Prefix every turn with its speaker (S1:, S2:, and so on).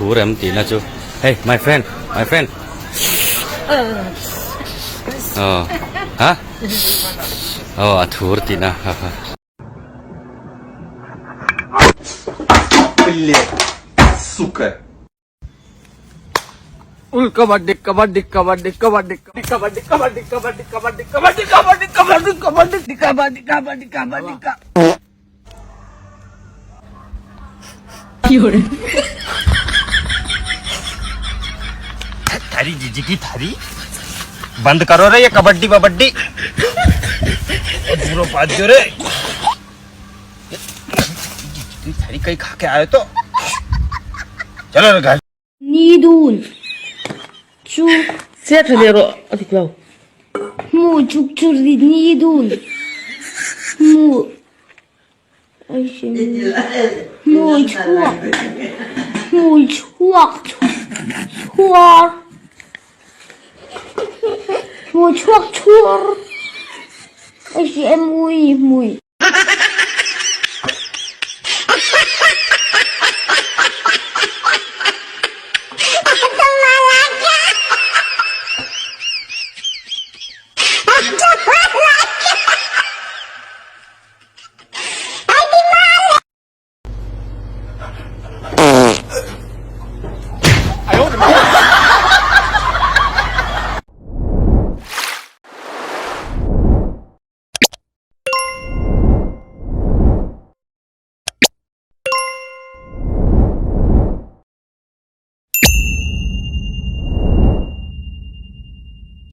S1: thur em tihna chu hey my friend my friend aw ha aw a thur tihna ha ha.
S2: Блять, сука.
S3: Ul kabaddi kabaddi kabaddi kabaddi kabaddi kabaddi kabaddi kabaddi kabaddi kabaddi kabaddi kabaddi kabaddi kabaddi kabaddi
S2: थारी जीजी की थारी बंद करो रे ये कबड्डी बबड्डी पूरा बात जो रे जीजी की थारी कहीं खा के आए तो चलो रे घर
S4: Ni dun chu
S5: Chiat tha leh rawh a dik lo.
S4: Hmu chuk chu ri ni dun hmu hmu chhuak hmu chhuak chhuar hmu chhuak chhuar hmui hmui.